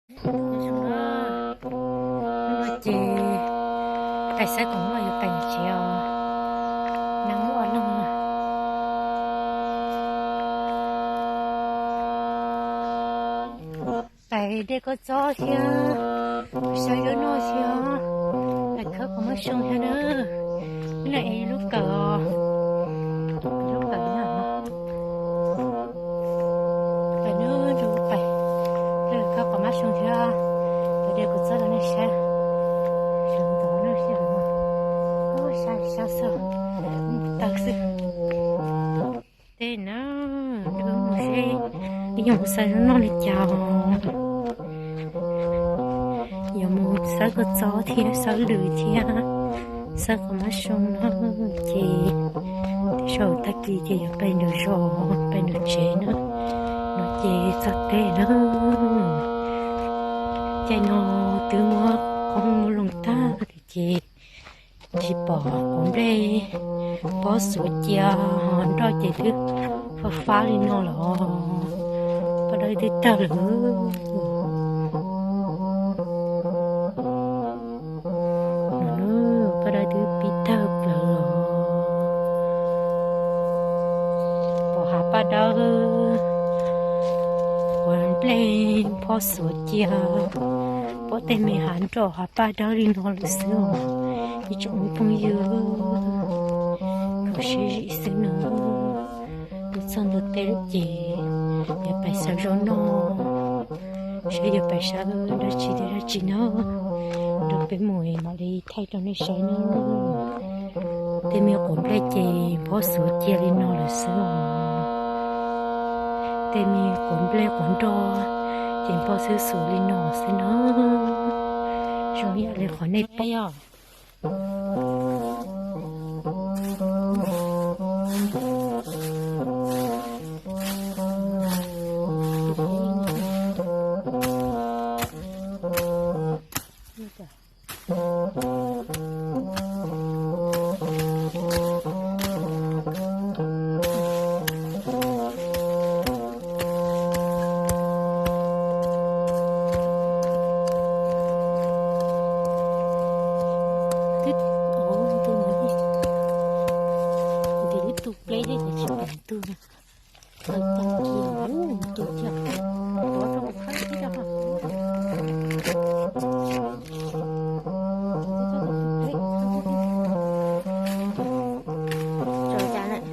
Hnub no ces pais xawb koom noj yuav pais tsev os. Nag muaj ob leeg na. Pais de kua txob thiab, pais xawb zaub noj thiab, pais khawb qhov mab xoo thiab na. Hnub no es lub kawm os, lub kawm na. Pais na, pais, pais khawb qhov mab xoo thiab, pais de kua txob rau nej saib. Sawv ntxov na, sab sab xwb, taw xwb. Tej na, wb mus seb ib nyuag xawb zaub noj li cas. Yuav mus xawb kua txob thiab xawb lws thiab xawb qhov mab xoo no ces, tej zaum tag kis ces yuav pais nram zos, pais nram tsev na. No ces txog teb na. Caij no twb muab qoob muab loo tag ces tsis pom quav nplej pob xuav cia ho nroj ces twb fab fab li no los paj dawb twb tawg lawm. No na, paj dawb twb pib tawg plaws los. Pom hav paj dawb, quav nplej pob xuav cia, pom tej me hav nroj hav paj dawb li no lawm xwb os. Ib tsoom phooj ywg, kho siab zim xwb no. Wb txog ntua teb lawm ces yuav pais xawb zaub noj, saib yuav pais xawb dab tsi thiab dab tsi na, rau peb mus mam li thaij rau nej saib na. Tej me quav nplej ces pob xuav cia li no lawm xwb os. Tej me quav nplej quav nroj ces pob xwb xuav li no xwb na. Zoo ib yam li qhov nej pom yog. Twb, tus no, tus ib tug pleb thiab ces tsis pom tus na. Tawm tag kiag, tus tiag, tuav rau hauv qab ib rab hau. Tso cas lawm.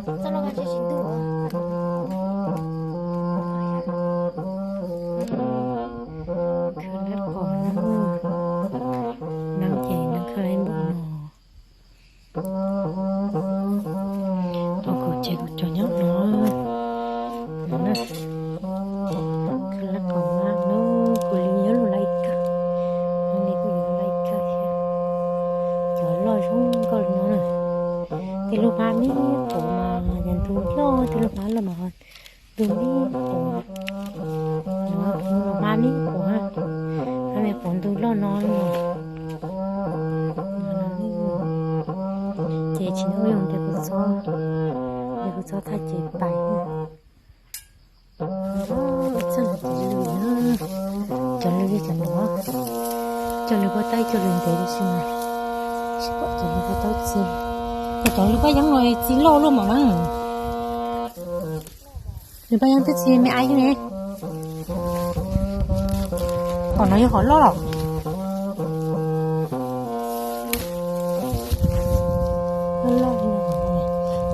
Txoj loj kab tsis tsis ntuj. Khawb lab qos na, neeg ces neeg khawb lab npua no. Tau kaum tsev kuv cov nyob no, no na, khawb lab qos na, no kuv li nyob lub laj kawg, no li kuj yuav laj kawg thiab. Cov loj zoo nkauj li no na, tej lub hmab me quav mas yog ntug loj, tej lub hmab loj mas ntug me quav, no hmab me quav, hmab me quav ntug loj no. Ces tsis nyob ua zoo ces kuv txob, de kua txob thaj ces pais. Txog lwm, cov lwm yog cov nuav, cov lwm paj taub, cov lwm ntev li si mas tsis pom cov lwm paj taub txi. Cov lwm paj yeeb no txi loj luaj mas na. Lwm paj yeeb twb txi me aiv ne. Qhov no yog qhov loj.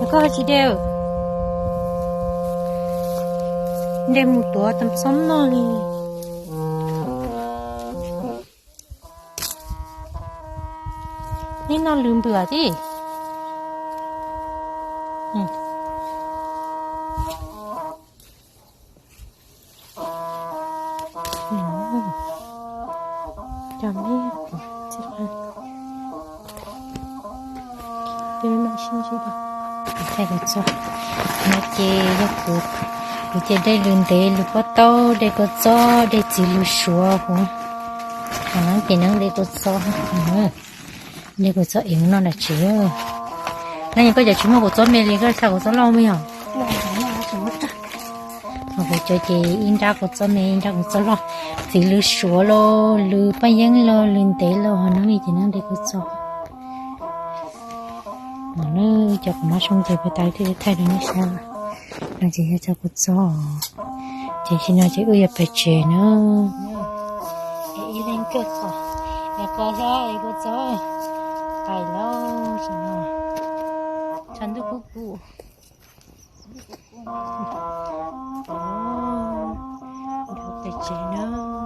Koj tsis de, de mus tuav tam xob noj li. Neb noj lwm npwm tib. Cov me, thaij kua txob no ces yog kuv, kuv ces de lwm ntev, lwm pob taub, de kua txob, de txiv lws suav huv. Qhov no ces neeb de kua txob, de kua txob ev mus noj nram tsev. Neb yog koj cov tsis muaj kua txob me li, koj xyaw kua txob loj me yog? Ho kuv cov ces ib nrab kua txob me, ib nrab kua txob loj. Txiv lws suav los, lwm paj yeeb los, lwm ntev los, ho neeb li ces neeb de kua txob. No na, cov kuv mab soo ces pab tau thiaj thaij rau nej saib. No ces yog cov kua txob, ces tam sim no ces wb yuav pais tsev na. Ib leeg kawg txog, es kua txob, es kua txob, pais lauj, tshav ntuj kub kub. Pais tsev na.